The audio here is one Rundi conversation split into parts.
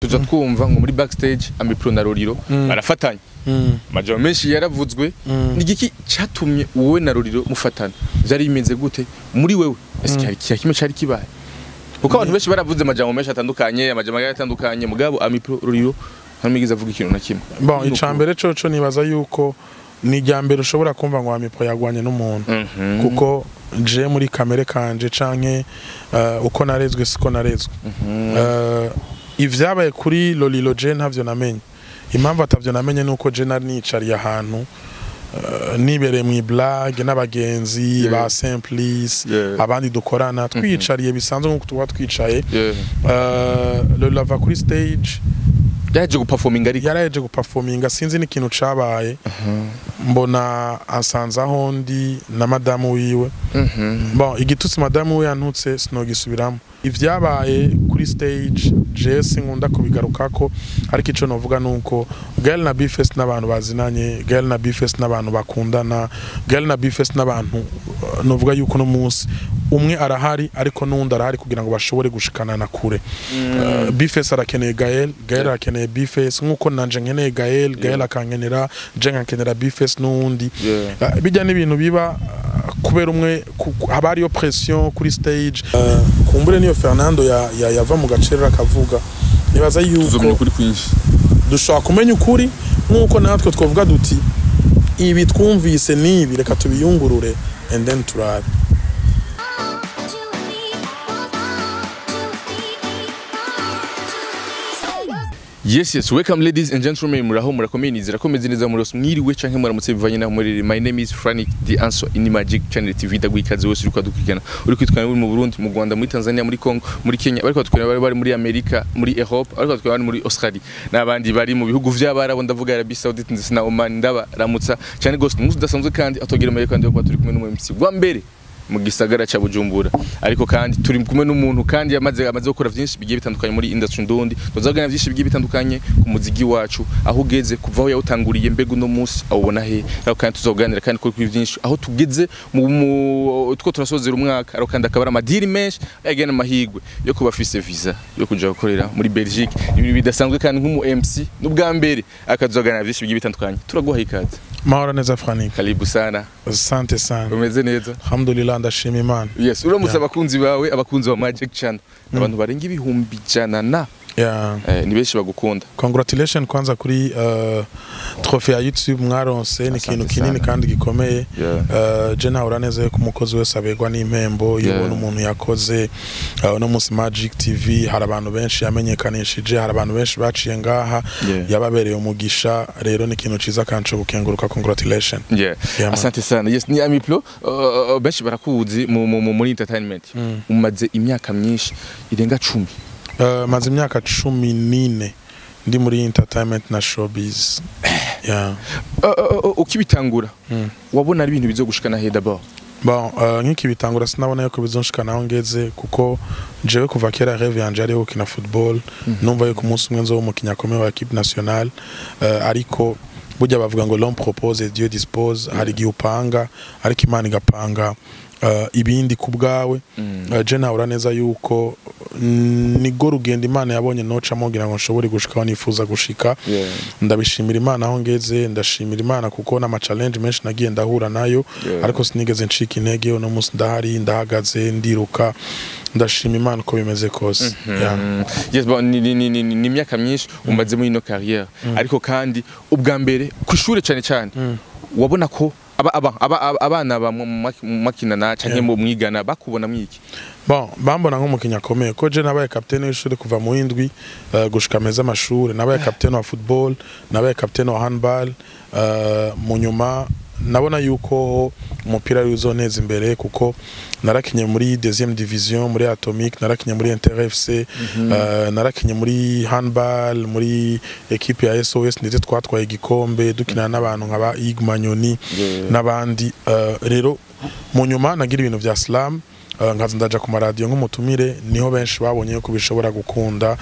Tuza twumva ngo muri backstage Amipro na Lolilo barafatanya. Amajambo menshi yaravuzwe. Ni igiki cyatumye wowe na Lolilo mufatana? Vyari bimeze gute muri wewe? Ese cyari kiya kimwe cyari kibaye? Kuko abantu benshi baravuze amajambo menshi atandukanye, amajambo atandukanye, mugabo Amipro Lolilo ntamwigeze avuga ikintu na kimwe. Bon, icambere coco nibaza yuko ni irya mbere ushobora kumva ngo Amipro yagwanye n'umuntu, kuko je muri kamere kanje canke uko narezwe siko narezwe. Ivyabaye kuri Lolilo je ntavyo namenye. Impamvu atavyo namenye nuko je nari nicariye ahantu, nibereye mu blague n'abagenzi ba Simplice, abandi dukorana, twicariye bisanzwe nkuko tuba twicaye. Lolilo ava kuri stage. Yaje guperforminga ariko. Yaraje guperforminga, sinzi n'ikintu cabaye, mbona ansanze aho ndi na madamu wiwe. Bon, igitutsi madamu we yantutse sinogisubiramo. Ivyabaye kuri stage je sinkunda kubigarukako, ariko ico novuga nuko Gael na Bface n'abantu bazinanye, Gael na Bface n'abantu bakundana, Gael na Bface n'abantu novuga yuko no munsi umwe arahari ariko n'undi arahari kugira ngo bashobore gushikana na kure. Bface arakeneye Gael, Gael arakeneye Bface, nkuko nanje nkeneye Gael, Gael akankenera, je nkakenera Bface n'undi. Bijya n'ibintu biba kubera umwe haba hariyo pression kuri stage. Kumbure niyo Fernando ya yava mu gacerera akavuga, nibaza tuzomenya yuko ukuri kwinshi. Dushobora kumenya ukuri nkuko natwe twavuga duti ibi twumvise nibi, reka tubiyungurure and then turabe. Yes, welcome ladies and gentlemen, muraho, murakomeye, nizera ko meze neza, murose mwiriwe canke muramutse bivanye naho muri. My name is Frank The Answer in Magic Channel TV. Ndaguha ikaze wese uriko adukurikirana, uri kwitwara uri mu Burundi, mu Rwanda, muri Tanzania, muri Congo, muri Kenya, bariko batwara bari bari muri Amerika, muri Europe, bariko batwara bari muri Australia n'abandi bari mu bihugu vy'Abarabu, ndavuga Arabie Saoudite ndetse na Oman. Ndabaramutsa cyane gose. Umunsi udasanzwe kandi atogera muri kandi kuba turi kumwe n'umu MC wa mbere mu gisagara ca Bujumbura, ariko kandi turi kumwe n'umuntu kandi amaze gukora vyinshi bigiye bitandukanye muri industry ndundi. Tuzagana vyinshi bigiye bitandukanye ku muziki wacu, aho ugeze, kuva aho yawutanguriye, mbega uno munsi awubona he. Ariko kandi tuzoganira kandi kuri vyinshi aho tugeze mu two turasozera umwaka, ariko kandi akaba ari amadiri menshi agena amahigwe yo kuba afise visa yo kuja gukorera muri Belgique, ibintu bidasanzwe kandi nk'umu MC n'ubwa mbere akazoganira vyinshi bigiye bitandukanye. Turaguha ikaze. Mahoro neza, Frank. Karibu sana. Asante sana. Umeze neza? Alhamdulillah, ndashima Imana. Yes, uramutse abakunzi bawe, abakunzi ba Magic Channel, abantu barenga 100,000 na ni benshi bagukunda. Congratulations kwanza kuri trophée ya YouTube mwaronse, ni ikintu Asante kinini sana. kandi gikomeye. Je nahora neza yuko umukozi wese aberwa n'impembo iyo ubona umuntu yakoze. Uno munsi Magic TV hari abantu benshi yamenyekanishije, hari abantu benshi baciye ngaha yababereye umugisha. Rero ni ikintu ciza kandi co gukenguruka. Congratulations. Yeah, man. Asante sana. Yes, ni Amipro, benshi barakuzi muri entertainment. Umaze imyaka myinshi irenga 10. Maze imyaka 14 ndi muri entertainment na showbiz, yeah. Ukibitangura wabona ari ibintu bizogushikana he d'abord? Bon, nk'ikibitangura sinabona yuko bizonshikana aho ngeze, kuko jewe kuva kera rêve yanje ari gukina football. Numva yuko umunsi umwe nzoba umukinyi akomeye wa équipe nationale, ariko burya bavuga ngo l'homme propose et Dieu dispose. Hari igihe upanga ariko Imana igapanga ibindi ku bwawe. Je nahura neza yuko nigo rugendo Imana yabonye nocamo kugira ngo nshobore gushika aho nifuza gushika. Ndabishimira Imana aho ngeze, ndashimira Imana kuko n'ama challenge menshi nagiye ndahura nayo, ariko sinigeze ncika intege. Uno munsi ndahari, ndahagaze, ndiruka, ndashima Imana uko bimeze kose, yeah. Yes, bon, ni imyaka myinshi umaze muri ino carrière, ariko kandi ubwa mbere ku ishure cyane cyane wabona ko abana ba makinana canke mu mwigana bakubona mwiki? Bon, bambona nk'umukinnyi akomeye, ko je nabaye kapitene w'ishuri kuva mu windwi gushika meza amashuri. Nabaye kapitene wa football, nabaye kapitene wa handball. Mu nyuma nabona yuko umupira ari uzoneza imbere, kuko narakinye muri deuxième division muri Atomic, narakinye muri Inter FC, narakinye muri handball muri équipe ya SOS, ndetse twatwaye igikombe dukinana n'abantu nka ba Igmanyoni n'abandi. Rero mu nyuma nagira ibintu vya slam, nkaza ndaja ku maradiyo nk'umutumire, niho benshi babonye yuko bishobora gukunda.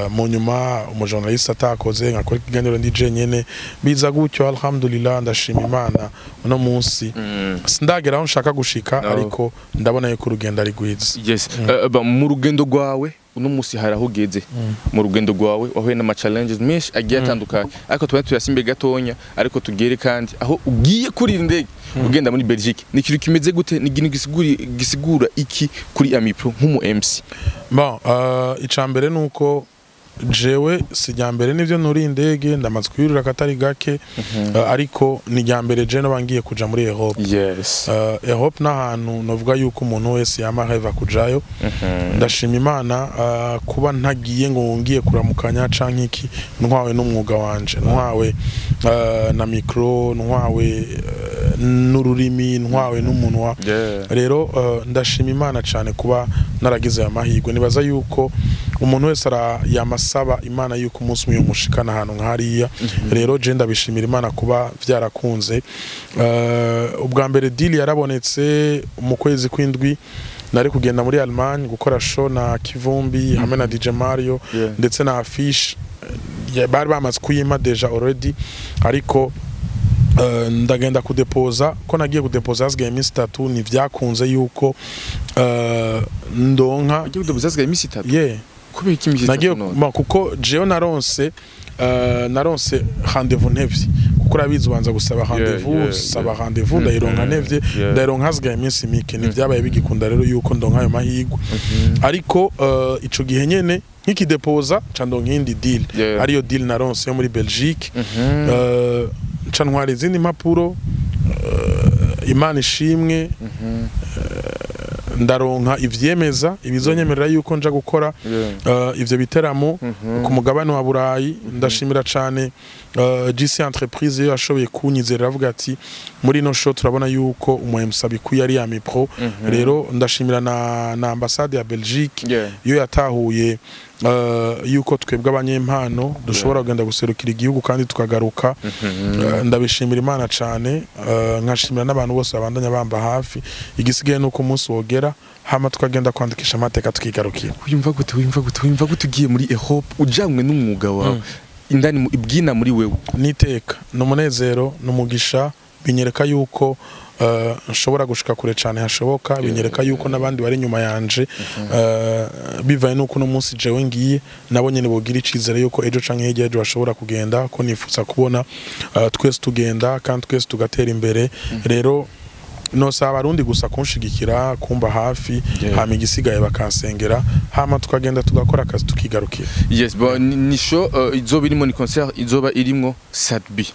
Mu nyuma umujournaliste atakoze, nkakora ikiganiro ndi jenyene, biza gutyo. Alhamdulillah, ndashima Imana, uno munsi sindagera aho nshaka gushika, No. ariko ndabona yuko urugendo ari rwiza. Yes, ba, mu rugendo rwawe. Uno musi hari aho ugeze mu rugendo rwawe, wahuye n'ama challenges menshi agiye atandukanye, ariko tuba tuyasimbe gatonya, ariko tugere kandi aho ugiye kurira indege ugenda muri Belgique. Ni ikintu kimeze gute? Ni ikintu gisigura iki kuri Amipro nk'umu MC? Bon, icambere nuko jewe si rya mbere nivyo nuri indege, ndamaze kuyurira akatari gake, ariko ni rya mbere je noba ngiye kuja muri Europe. Europe n'ahantu novuga yuko umuntu wese yama rêva kujayo. Ndashima Imana kuba ntagiye ngo ngiye kuramukanya canke iki, ntwawe n'umwuga wanje, ntwawe na micro, ntwawe n'ururimi, ntwawe n'umunwa. Rero ndashima Imana cyane kuba naragize aya mahirwe. Nibaza yuko umuntu wese yamasaba Imana yuko umunsi umwe yomushikana ahantu nk'hariya. Rero je ndabishimira Imana kuba vyarakunze. Ubwa mbere deal yarabonetse mu kwezi kw'indwi, nari kugenda muri Allemagne gukora show na Kivumbi hamwe na DJ Mario ndetse na Affiche. Bari bamaze kuyima déjà already, ariko ndagenda kudepoza, ko nagiye kudepoza hasigaye iminsi 3, ntivyakunze yuko ndonka. Ugiye kudepoza hasigaye iminsi 3? Yeah. Kubera iki iminsi Nagiye 3 none? Ma, kuko jewe naronse rendez-vous ntevye, kuko urabizi ubanza gusaba rendez-vous, saba rendez-vous, ndayironka ntevye, ndayironka hasigaye iminsi mike. Ntivyabaye bigikunda rero yuko ndonka ayo mahirwe, ariko ico gihe nyene nkikidepoza nca ndonka iyindi deal, ariyo deal naronse yo muri Belgique. Nca ntwara izindi mpapuro, Imana ishimwe, ndaronka ivyemeza ibizonyemerera yuko nja gukora ivyo biteramo ku mugabane wa Burayi. Ndashimira cane GC Entreprise yo yashoboye kunyizera, avuga ati muri ino show turabona yuko umu MC abikwiye ari Ami Pro. Rero ndashimira na ambassade ya Belgique yo yatahuye yuko twebwe abanyempano dushobora kugenda guserukira igihugu kandi tukagaruka. Ndabishimira Imana cane, nkashimira n'abantu bose babandanya bamba hafi. Igisigaye nuko umunsi wogera hama tukagenda kwandikisha amateka tukigarukira. Wiyumva gute ugiye muri Europe ujanywe n'umwuga wawe indani ibwina muri wewe? Niteka, ni umunezero, ni umugisha. Binyereka yuko nshobora gushika kure cyane hashoboka, binyereka yuko n'abandi bari inyuma yanje, bivaye nuko uno munsi jewe ngiye, nabo nyene bogira icizere yuko ejo canke hirya y'ejo bashobora kugenda, ko nifuza kubona twese tugenda kandi twese tugatera imbere. Rero nosaba Abarundi gusa kunshigikira, kumba hafi, hama igisigaye bakansengera, hama tukagenda tugakora akazi tukigarukira. Yes, bon, ni show izoba irimo, ni concert izoba irimo Sat-B,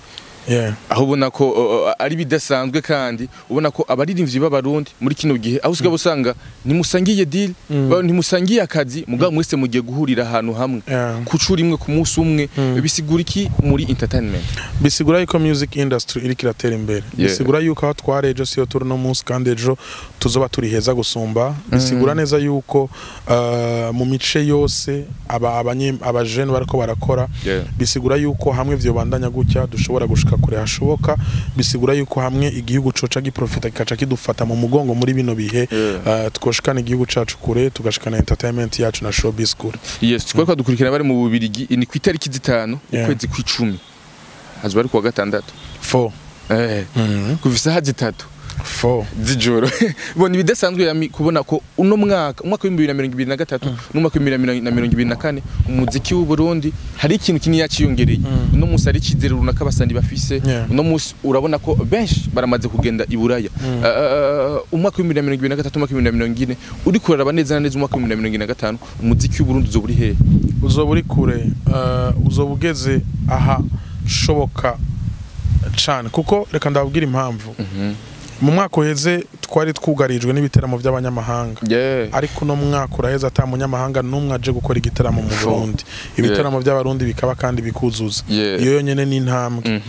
aho ubona ko ari bidasanzwe, kandi ubona ko abaririmbyi b'Abarundi muri kino gihe aho usigaye usanga ntimusangiye deal, ntimusangiye akazi, mugabo mwese mugiye guhurira ahantu hamwe ku curi imwe ku munsi umwe. Bisigura iki muri entertainment? Bisigura yuko music industry iriko iratera imbere. Bisigura yuko aho twari ejo siyo turi no munsi, kandi ejo tuzoba turi heza gusumba. Bisigura neza yuko mu mice yose aba abajene bariko barakora. Bisigura yuko hamwe vyobandanya gutya dushobora gushika kure hashoboka. Bisigura yuko hamwe igihugu coca giprofita, kikaca kidufata mu mugongo muri bino bihe, twoshikana igihugu cacu kure, tugashikana entertainment yacu na showbiz kure. Yes, twari kwadukurikirana bari mu Bubirigi, ni ku itariki 5 ukwezi kw'icumi, hazoba ari kuwa gatandatu. Four. Kuva isaha 3 Four. z'ijoro. Bona ibidasanzwe yami kubona ko uno mwaka, umwaka wa 2023 n'umwaka wa 2024, umuziki w'u Burundi hari ikintu kinini yaciyongereye. Uno munsi hari icizere runaka abasandi bafise. Uno munsi urabona ko benshi baramaze kugenda i Buraya. Umwaka wa 2023, umwaka wa 2040, uri kuraraba neza na neza umwaka wa 2045, umuziki w'u Burundi uzoba uri hehe? Uzoba uri kure, uzoba ugeze aha shoboka cane, kuko reka ndababwira impamvu. Mu mwaka uheze twari twugarijwe n'ibiteramo by'abanyamahanga, ariko uno mwaka uraheze ata munyamahanga n'umwe aje gukora igiteramo mu Burundi, ibiteramo by'Abarundi bikaba kandi bikuzuza. Iyo yonyene ni intambwe.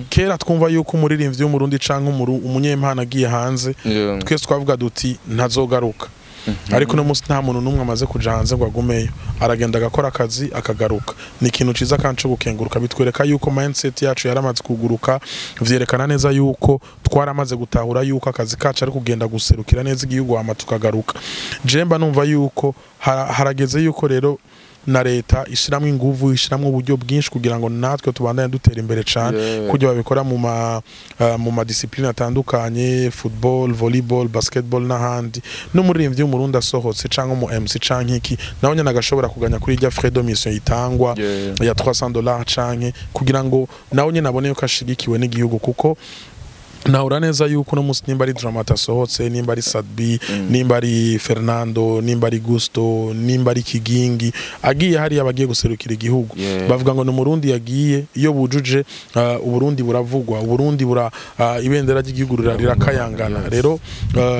Kera twumva yuko umuririmbyi w'Umurundi canke umunyempano agiye hanze, twese twavuga duti ntazogaruka, ariko uno munsi nta muntu n'umwe amaze kuja hanze ngo agumeyo, aragenda agakora akazi akagaruka. Ni ikintu ciza kandi co gukenguruka, bitwereka yuko mindset yacu yaramaze kuguruka, vyerekana neza yuko twaramaze gutahura yuko akazi kacu ari kugenda guserukira neza igihugu hama tukagaruka. Je mba numva yuko harageze yuko rero na leta ishiramwe inguvu, ishiramwe uburyo bwinshi kugira ngo natwe tubandanye dutera imbere cyane, kugira babikora mu ma discipline atandukanye, football, volleyball, basketball n'ahandi. N'umuririmbyi w'Umurundi asohotse canke umu MC canke iki, nawe nyene agashobora kuganya kuri irya frais de mission itangwa ya $300 canke, kugira ngo nawe nyene abone yuko ashigikiwe n'igihugu, kuko nahura neza yuko uno munsi nimba ari Dramata asohotse, nimba ari Sadbi, nimba ari Fernando, nimba ari Gusto, nimba ari Kigingi agiye hariya, bagiye guserukira igihugu, bavuga ngo ni Umurundi yagiye. Iyo bujuje Uburundi buravugwa, Uburundi bura ibendera ry'igihugu rirakayangana. Rero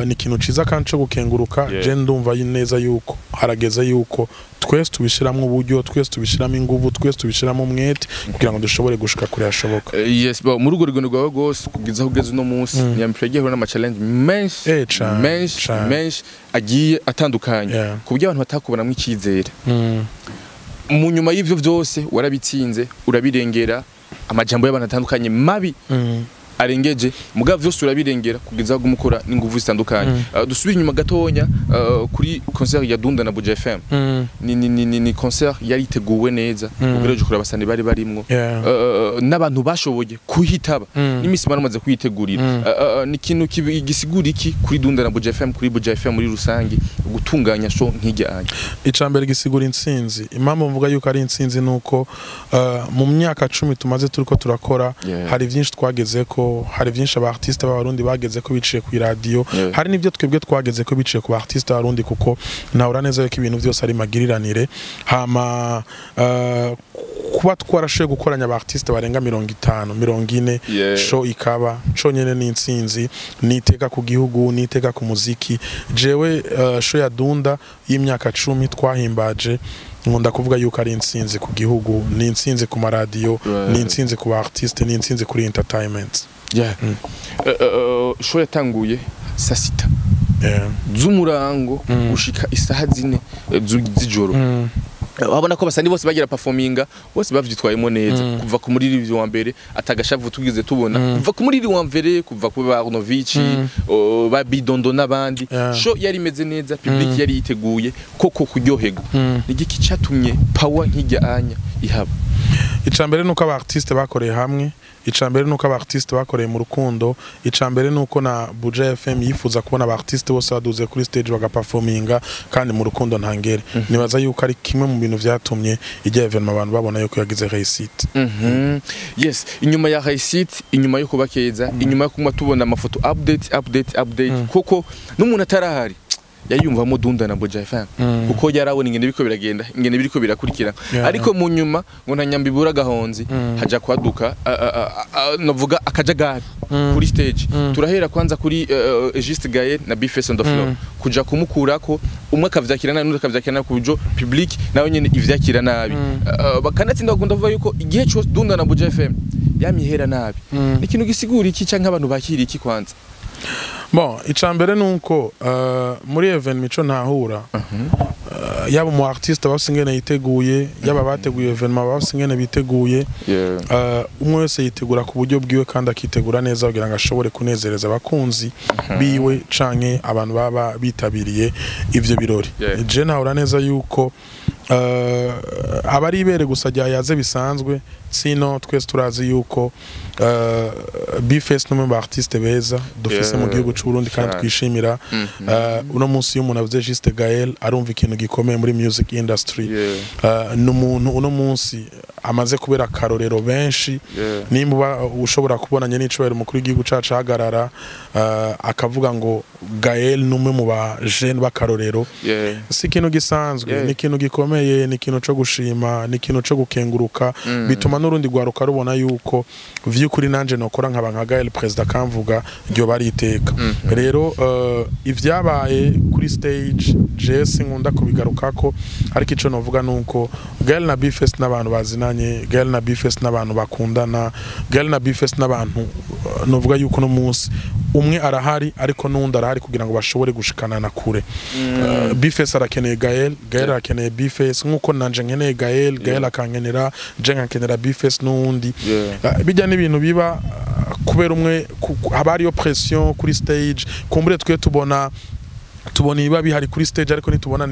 ni ikintu ciza kandi co gukenguruka. Je ndumva neza yuko harageze yuko twese tubishiramwo uburyo, twese tubishiramo inguvu, twese tubishiramo umwete kugira ngo dushobore gushika kure hashoboka. Yes, bo muri urwo rugendo rwawe rwose kugeza aho ugeze uno munsi, Nyampira yagiye ahura n'ama challenge menshi, cane, menshi, cane. menshi agiye atandukanye, ku buryo abantu batakubonamwo icyizere. Mu nyuma y'ivyo vyose warabitsinze, urabirengera, amajambo y'abantu atandukanye mabi arengeje, mugabo vyose urabirengera kugeza aho umukora n'inguvu zitandukanye. Dusubire inyuma gatonya kuri concert ya Dunda na Buja FM. Ni concert yari iteguwe neza, ugerageje kuraba abasani bari barimwo, n'abantu bashoboye kuhitaba, n'imisi baramaze kuyitegurira. Ni ikintu gisigura iki kuri Dunda na Buja FM, kuri Buja FM muri rusange, gutunganya show nk'ijyanye? Icambere, gisigura intsinzi. Impamvu mvuga yuko ari intsinzi nuko mu myaka 10 tumaze turiko turakora, hari vyinshi twagezeko, hari vyinshi aba artiste b'Abarundi bagezeko biciye ku radio, hari n'ivyo twebwe twagezeko biciye ku ba artiste b'Abarundi, kuko nahura neza yuko ibintu vyose ari magiriranire. Hama kuba twarashoboye gukoranya aba artiste barenga 50, 40, show ikaba conyene ni intsinzi, niteka ku gihugu, niteka ku muziki. Jewe show ya Dunda y'imyaka 10 twahimbaje, nkunda kuvuga yuko ari intsinzi ku gihugu, ni intsinzi ku maradiyo, ni intsinzi ku ba artiste, ni intsinzi kuri entertainment. Yeah. Show yatanguye saa 6 z'umurango gushika isaha 4 z'ijoro. Wabona ko basani bose bagira performinga, bose bavyitwayemo neza, kuva ku muririmbyi wa mbere atagashavu tugize tubona, kuva ku muririmbyi wa mbere, kuva ku ba Arnovici, ba Bidondo n'abandi. Show yari imeze neza, public yari yiteguye koko kuryoherwa. Ni igiki catumye power nk'ijya anya ihaba? Icambere nuko aba artiste bakoreye hamwe, icambere nuko aba artiste bakoreye mu rukundo, icambere nuko na Buja FM yifuza kubona aba artiste bose baduze kuri stage bagaperforminga kandi mu rukundo ntangere. Nibaza yuko ari kimwe mu bintu vyatumye ijya événement abantu babona yuko yagize réussite. Yes, inyuma ya réussite, inyuma yo kuba keza, inyuma yo kuma tubona amafoto update, update, update, koko n'umuntu atarahari yayumvamo Dunda na Buja FM, kuko yarabona ingene biriko biragenda, ingene biriko birakurikira. Ariko mu nyuma ngo nta nyambibura gahonzi, haja kwaduka novuga akajagari kuri stage. Turahera kwanza kuri Juste Gaël na Bface on the floor, kuja kumukurako, umwe akavyakira nabi, n'undi akavyakira nabi, ku buryo public nawe nyene ivyakira nabi. Bakanatsinda bakunda kuvuga yuko igihe cyose Dunda na Buja FM yamihera nabi. Ni ikintu gisigura iki, canke abantu bakira iki kwanza? Bon, icambere nuko muri événement ico ntahura, yaba umu artiste bafise ingene yiteguye, yaba bateguye événement bafise ingene biteguye, umwe wese yitegura ku buryo bwiwe kandi akitegura neza kugira ngo ashobore kunezereza abakunzi biwe canke abantu baba bitabiriye ivyo birori. Je ntahura neza yuko aba ari ibere gusa ryayaze bisanzwe, sino twese turazi yuko Bface n'umwe mu ba artiste beza dufise mu gihugu c'u Burundi kandi twishimira. Uno munsi iyo umuntu avuze Juste Gaël arumva ikintu gikomeye muri music industry. Ni umuntu uno munsi amaze kubera akarorero benshi. Nimba uba ushobora kubonanye n'icubahiro umukuru w'igihugu cacu ahagarara akavuga ngo Gaël ni umwe mu ba jeune b'akarorero, si ikintu gisanzwe, ni ikintu gikomeye, ni ikintu co gushima, ni ikintu co gukenguruka. Bituma n'urundi rwaruka rubona yuko vy'ukuri nanje nokora nkaba nka Gaël, president akamvuga, ryo bari iteka. Rero ivyabaye kuri stage je sinkunda kubigarukako, ariko ico novuga nuko Gaël na Bface n'abantu bazinanye, Gaël na Bface n'abantu bakundana, Gaël na Bface n'abantu novuga yuko no munsi umwe arahari ariko n'undi arahari kugira ngo bashobore gushikana na kure. Bface arakeneye Gaël, Gaël arakeneye Bface, nkuko nanje nkeneye Gaël, Gaël akankenera, je nkakenera Bface n'uwundi. Bijya n'ibintu biba kubera umwe haba hariyo pression kuri stage, kumbure twe tubona Tubona ibiba bihari kuri stage, ariko ntitubona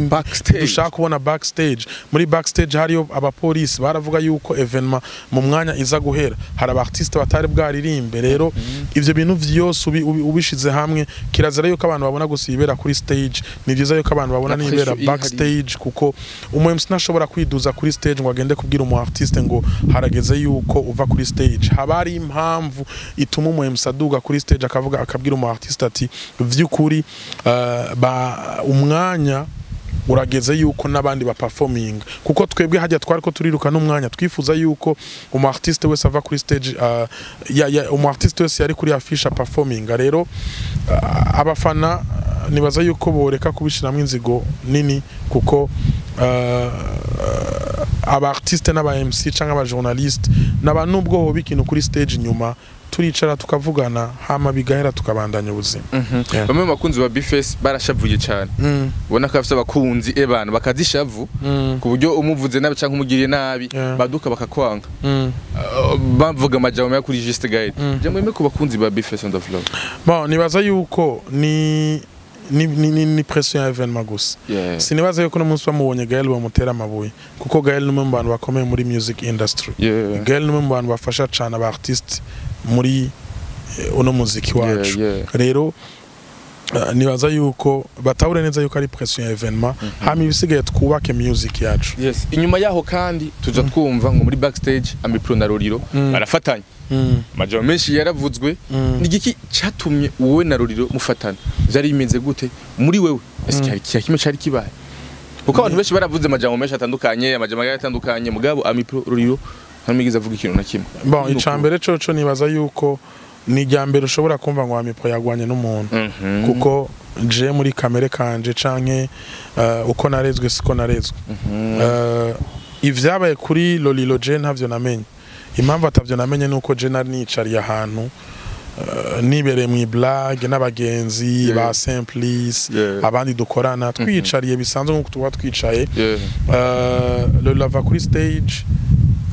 Backstage. Dushaka kubona backstage. Muri backstage hariyo abapolisi, baravuga yuko événement mu mwanya iza guhera, hari aba artiste batari bwaririmbe. Rero ivyo bintu vyose ubishize hamwe, kirazira yuko abantu babona gusa ibibera kuri stage. Ni vyiza yuko abantu babona Na n'ibibera pressure iri hariya. backstage, kuko umu MC ntashobora kwiduza kuri stage ngo agende kubwira umu artiste ngo harageze yuko uva kuri stage. Haba hari impamvu ituma umu MC aduga kuri stage, akavuga, akabwira umu artiste ati vy'ukuri ba umwanya urageze yuko n'abandi ba performing, kuko twebwe hajya twari ko turiruka n'umwanya, twifuza yuko umu artiste wese ava kuri stage, umu artiste wese yari kuri affiche performing. Rero abafana nibaza yuko boreka kubishiramo inzigo nini, kuko aba artiste n'aba MC canke aba journaliste n'aba, nubwo hoba ikintu kuri stage, nyuma turicara tukavugana, hama bigahera, tukabandanya ubuzima. Yeah. Bamwe mu bakunzi ba B-Face barashavuye cyane, ubona ko afite abakunzi ebana bakazishavu, ku buryo umuvuze nabi cyangwa umugiriye nabi, baduka bakakwanga. Bavuga amajambo mabi kuri Just Guide. Jambo rimwe ku bakunzi ba B-Face on the floor. Bon, nibaza yuko ni pression ya événement gusa. Sinibaza yuko n'umunsi bamubonye Gael bamutera amabuye, kuko Gael ni umwe mu bantu bakomeye muri music industry. Gael ni umwe mu bantu bafasha cyane aba artiste muri uno muziki wacu. Rero nibaza yuko batahure neza yuko ari pression ya événement, hama ibisigaye twubake music yacu. Yes, inyuma yaho kandi tuja twumva ngo muri backstage Amipro na Roriro barafatanya. Amajambo menshi yaravuzwe. Ni igiki cyatumye wowe na Roriro mufatana? Vyari bimeze gute muri wewe? Ese cyari cyari kimwe cyari kibaye? Kuko abantu benshi baravuze amajambo menshi atandukanye, amajambo atandukanye, mugabo Amipro, Roriro ntamwigeze avuga ikintu na kimwe. Bon, icambere coco nibaza yuko ni irya mbere ushobora kumva ngo Amipro yagwanye n'umuntu, kuko je muri kamere kanje canke uko narezwe siko narezwe. Ivyabaye kuri Lolilo je ntavyo namenye. Impamvu atavyo namenye nuko je nari nicariye ahantu, nibereye mu blague n'abagenzi ba Simplice, abandi dukorana, twicariye bisanzwe nkuko tuba twicaye. Lolilo ava kuri stage.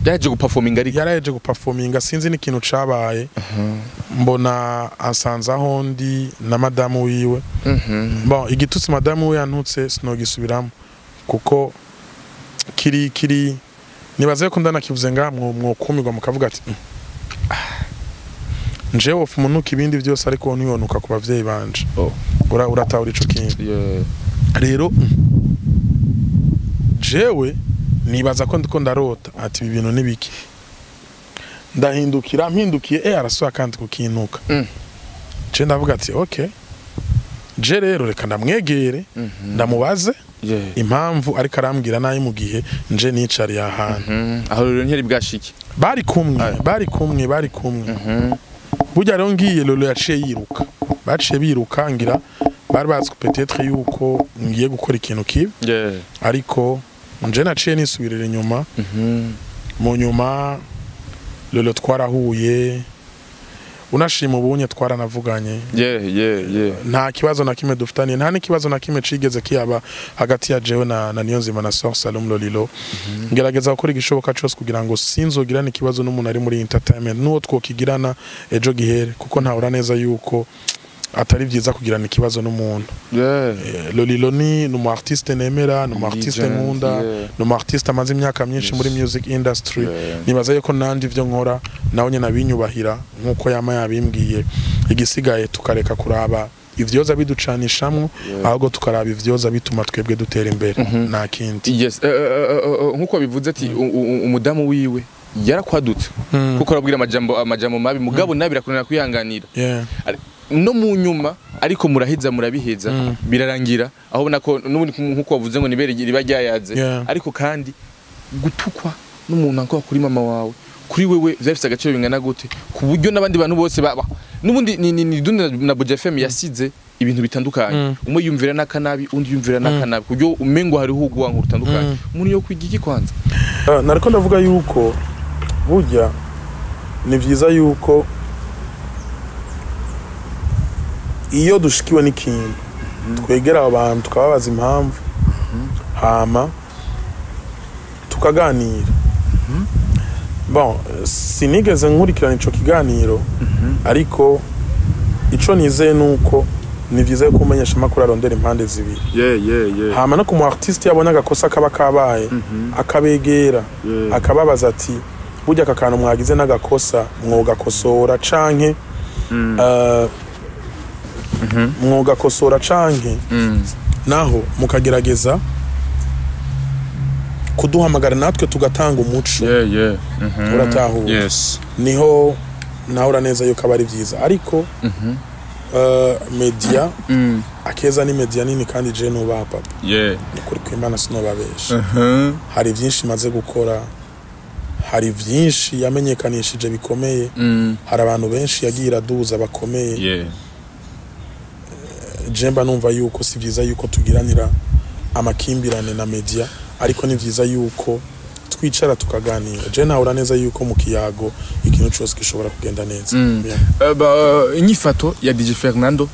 Yaje guperforminga ariko. Yarayeje guperforminga, sinzi n'ikintu cabaye, mbona ansanze aho ndi na madamu wiwe. Bon, igitutsi madamu we yantutse sinogisubiramo, kuko kiri nibaze ko ndanakivuze ngaha mwokumirwa mukavuga ati "Mm. Ah, njewe wofa umunuka ibindi byose, ariko ntiyonuka ku bavyeyi banje." Uratahura ico kintu. Rero jewe nibaza ko ndiko ndarota, ati ibi bintu nibiki? Ndahindukira, mpindukiye, arasubira kandi kukintuka. Je ndavuga ati okay, je rero reka ndamwegere, ndamubaze impamvu ariko arambwira nabi mu gihe nje nicariye ahantu. Aho rero ntiyari bwashike. Bari kumwe, bari kumwe, bari kumwe. Burya rero ngiye, Lolo yaciye yiruka, baciye biruka, ngira bari bazi ko peut-être yuko ngiye gukora ikintu kibi, ariko nje naciye nisubirira inyuma. Mu nyuma Lolo twarahuye, unashima ubunye twaranavuganye. Yeah, yeah, yeah. Nta kibazo na kimwe dufitaniye, nta n'ikibazo na kimwe cigeze kiyaba hagati ya jewe na Niyonzima na Sor Salom Lolilo. Ngerageza gukora igishoboka cyose kugira ngo sinzogirane ikibazo n'umuntu ari muri entertainment, n'uwo twokigirana ejo gihere, kuko ntahura neza yuko atari byiza kugirana ikibazo n'umuntu. Lolilo ni umu artiste nemera, ni umu artiste Legend, nkunda, ni umu artiste amaze imyaka myinshi muri music industry. Nibaza yuko nanje ivyo nkora nawe nyene abinyubahira nkuko yama yabimbwiye. Igisigaye tukareka kuraba ivyoza biducanishamwo, ahubwo tukaraba ivyoza bituma twebwe dutera imbere, nta kindi. Yes, nkuko bivuze ati umudamu wiwe yarakwadutse, kuko arabwira amajambo mabi, mugabo nabi birakunanira kwihanganira. No mu nyuma ariko muraheza, murabiheza, birarangira aho ubona ko n'ubundi nkuko wavuze ngo nibere riba ryayaze. Ariko kandi gutukwa n'umuntu akora kuri mama wawe, kuri wewe vyafise agaciro bingana gute, ku buryo n'abandi bantu bose baba n'ubundi ni Dundi na Buja FM yasize ibintu bitandukanye, umwe yumvira n'akanabi, undi yumvira n'akanabi, ku buryo umengo hariho urwango rutandukanye? Umuntu yo kwiga iki kwanza? Nariko ndavuga yuko burya ni vyiza yuko iyo dushikiwe n'ikintu twegera abantu tukababaza impamvu, hama tukaganira. Bon, sinigeze nkurikirana ico kiganiro, ariko ico nizeye nuko Ni vyiza yuko umenyesha amakuru arondera impande zibiri. Hama no ku mu artiste yabona agakosa kaba kabaye, akabegera, akababaza ati: "Burya aka kantu mwagize n'agakosa, mwogakosora canke mwogakosora canke naho mukagerageza kuduhamagara, natwe tugatanga umuco." Uratahura? Yes. Niho nahura neza yuko aba ari byiza, ariko media akeza ni media nini, kandi je nubaha papa. Ni ukuri kw'Imana, sinobabesha. Hari byinshi maze gukora, hari byinshi yamenyekanishije bikomeye, hari abantu benshi yagiye iraduza bakomeye. Je mba numva yuko si byiza yuko tugiranira amakimbirane na media, ariko ni byiza yuko twicara tukaganira. Je nahura neza yuko mu kiyago ikintu cyose gishobora kugenda neza. Yeah. Inyifato ya DJ Fernando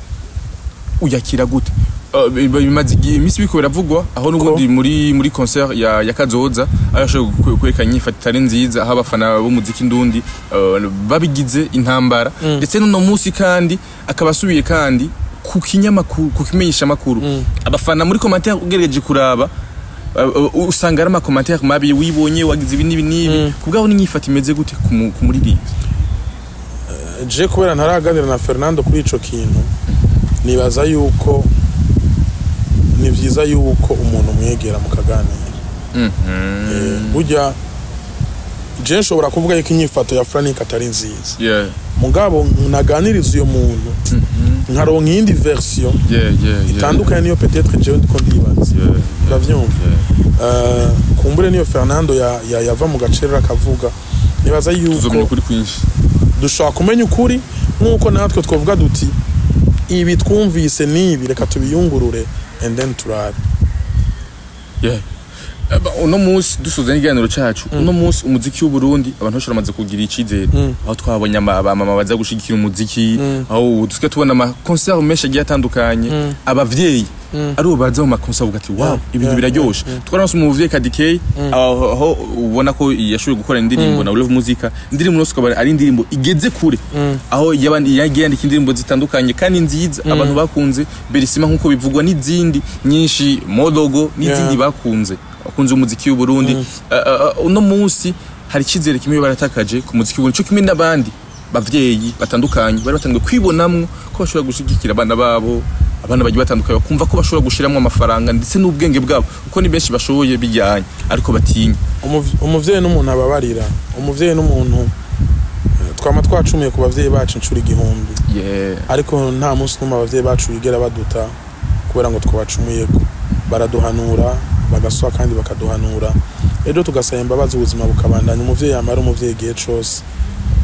uyakira gute? Bimaze iminsi biriko biravugwa aho n'ubundi muri concert ya Kazoza, aho yashoboye kwerekana inyifato itari nziza, aho abafana b'umuziki ndundi babigize intambara. Ndetse n'uno munsi kandi akaba asubiye kandi ku kinyamakuru, ku kimenyesha makuru, abafana muri commentaire ugerageje kuraba, usanga ari ama commentaire mabi: "Wibonye wagize ibi n'ibi n'ibi." Kubwaho n'inyifato imeze gute ku muririmbyi? Je kubera ntaraganira na Fernando kuri ico kintu, nibaza yuko ni vyiza yuko umuntu mwegera mukaganira. Burya je nshobora kuvuga yuko inyifato ya Frank atari nziza, mugabo naganiriza uyo muntu nkaronka iyindi version itandukanye niyo peut-être jewe ndiko ndibaza. Uravyumva? Kumbure niyo Fernando yava mu gacerera akavuga, nibaza Tuzomenya yuko ukuri kwinshi. dushobora kumenya ukuri, nk'uko natwe twavuga duti: "Ibi twumvise n'ibi, reka tubiyungurure and then turabe." Yeah. Uno munsi dusoza n'ikiganiro cacu, uno munsi umuziki w'Uburundi abantu benshi baramaze kugira icizere, aho twabonye abamama baza gushigikira umuziki, aho ubu dusigaye tubona ama concert menshi agiye atandukanye, abavyeyi ari ubu baza mu ma concert bavuga ati: "Wow, ibintu biraryoshe." Twaronse umuvyeyi Kadikey, aho ubona ko yashoboye gukora indirimbo na Love Muzika, indirimbo yose ukaba ari indirimbo igeze kure, aho yagiye yandika indirimbo zitandukanye kandi nziza abantu bakunze, Berisima nk'uko bivugwa, n'izindi nyinshi, Modogo n'izindi, bakunze umuziki w'u Burundi. Uno munsi hari icyizere kimwe baratakaje ku muziki w'u Burundi, cyo kimwe n'abandi bavyeyi batandukanye bari batangiye kwibonamwo ko bashobora gushigikira abana babo, abana bagiye batandukanye, bakumva ko bashobora gushiramwo amafaranga ndetse n'ubwenge bwabo, kuko ni benshi bashoboye bijyanye ariko batinya. Umuvyeyi n'umuntu ababarira, umuvyeyi n'umuntu twama twacumuye ku bavyeyi bacu inshuro 1000, ariko nta munsi n'umwe abavyeyi bacu bigera baduta kubera ngo twabacumuyeko. Baraduhanura bagasoha kandi bakaduhanura, ejo tugasaba imbabazi, ubuzima bukabandanya. Umuvyeyi yamara umuvyeyi igihe cose,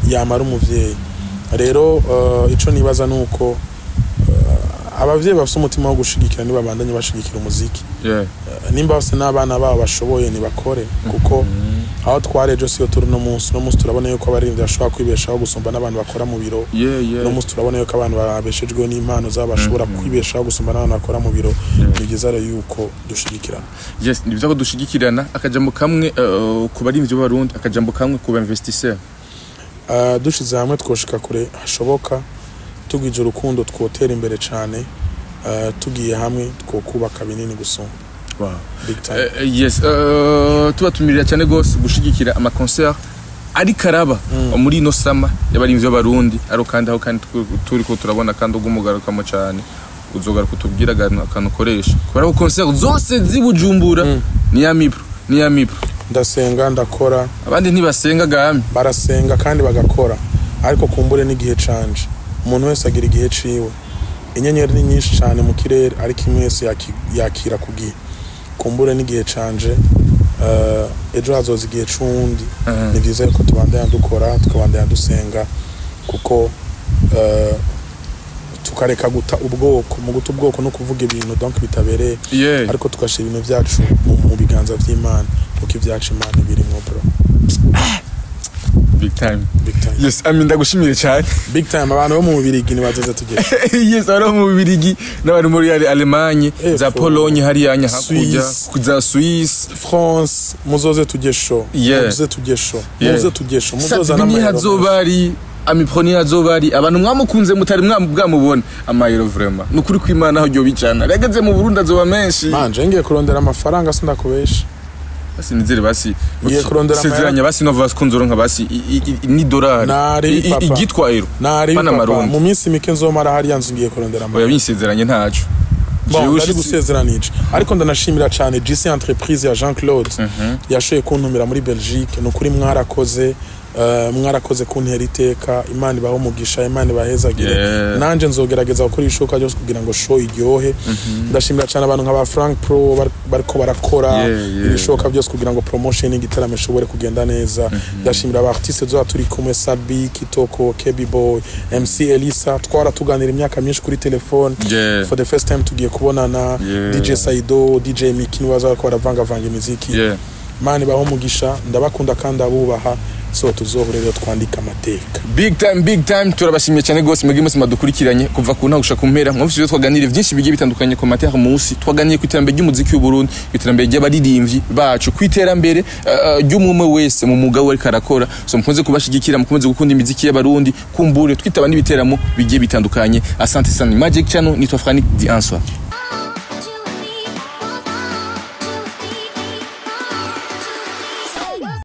yamara umuvyeyi. Rero ico nibaza nuko abavyeyi bafise umutima wo gushigikira nibabandanye bashigikira umuziki. Nimba bafise n'abana babo bashoboye, nibakore, kuko aho twari ejo siyo turi uno munsi. Uno munsi turabona yuko abaririmbyi bashobora kwibeshaho gusumba n'abantu bakora mu biro. Uno munsi turabona yuko abantu babeshejweho n'impano zabo bashobora kwibeshaho gusumba n'abantu bakora mu biro. Ni byiza rero yuko dushigikirana. Yes, ni byiza ko dushigikirana. Akajambo kamwe ku barimvyi b'Abarundi, akajambo kamwe ku ba investisseur. Dushize hamwe twoshika kure hashoboka, tugwije urukundo twotera imbere cane, tugiye hamwe twokubaka binini gusumba. Big time. Yes, tubatumirira cyane gose gushigikira ama concert ariko araba muri ino summer y'abarimvyi b'Abarundi, ariko kandi aho kandi turiko turabona kandi ugumugarukamo cyane, uzogaruka utubwira akantu ukoresha, kubera ko concert zose z'i Bujumbura ni ya mipro, ni ya mipro. Ndasenga, ndakora. Abandi ntibasenga gami. Barasenga kandi bagakora, ariko kumbure n'igihe canje. Umuntu wese agira igihe ciwe. Inyenyeri ni nyinshi cyane mu kirere, ariko imwe wese yakira ku gihe. Kumbure n'igihe canje, ejo hazoza igihe c'uwundi. Ni byiza yuko tubandanya dukora, tukabandanya dusenga, kuko tukareka guta ubwoko. Mu guta ubwoko no kuvuga ibintu donc bitabereye, ariko tugashyira ibintu byacu mu biganza vy'Imana, kuko ibyacu Imana birimwo, bro. Big time. Big time. Yes, ami, ndagushimiye cyane. Big time. Abantu bo mu Bubirigi nibazoze tugere. Yes, abari mu Bubirigi n'abari muri Allemagne, za Efo. Pologne, hariya hakurya, Suisse. za Suisse. France, muzoze tujye show. Muze tujye show. Muze tujye show, muzoza Safi n'amahera. hazoba ari Amipro niyo azoba ari. Abantu mwamukunze mutari bwamubona, amayero vraiment, nukuri kw'Imana aho bijana yageze mu Burundi azoba menshi. Manje ngiye kurondera amafaranga, sindakubesha. Basi nizere basi. Ngiye kurondera sezeranya basi no vasi kunzoronka basi ni dolari. Nari papa. Igitwa euro. Nari Pana papa, marundi. mu minsi mike nzomara hariya nzu, ngiye kurondera Oya, amafaranga. binsezeranye ntaco. Bon, Jewe ndari ushitse- gusezeranije, ariko ndanashimira cyane GC Entreprise ya Jean Claude yashoboye kuntumira muri Belgique. Ni ukuri mwarakoze, mwarakoze kuntera iteka. Imana ibahe umugisha, Imana ibahezagire. Nanje nzogerageza gukora ibishoboka byose kugira ngo show iryohe. Ndashimira cyane abantu nka ba Frank Pro bariko barakora ibishoboka byose kugira ngo promotion y'igitaramo ishobore kugenda neza. Ndashimira aba artiste zoba turi kumwe, Sabi Kitoko, Kebi Boy, MC Elisa, twara tuganira imyaka myinshi kuri telefone. For the first time tugiye kubonana. DJ Saido, DJ Miki niwe baza bariko baravangavanga imiziki. Imana ibahe umugisha, ndabakunda kandi abubaha. So tuzohure rero twandika amateka. Big time, big time. Turabashimiye cyane gose mwebwe mwese mwadukurikiranye kuva ku ntango gushika ku mpera. Mwumvise ibyo twaganiriye byinshi bigiye bitandukanye ku mateka munsi. Twaganiriye ku iterambere ry'umuziki w'u Burundi, ku iterambere ry'abaririmbyi bacu, ku iterambere ry'umwe wese mu mwuga we ariko arakora. So mukunze kubashigikira, mukunze gukunda imiziki y'Abarundi, kumbure twitaba n'ibiteramo bigiye bitandukanye. Asante sana. Magic Channel, nitwa Frank The Answer.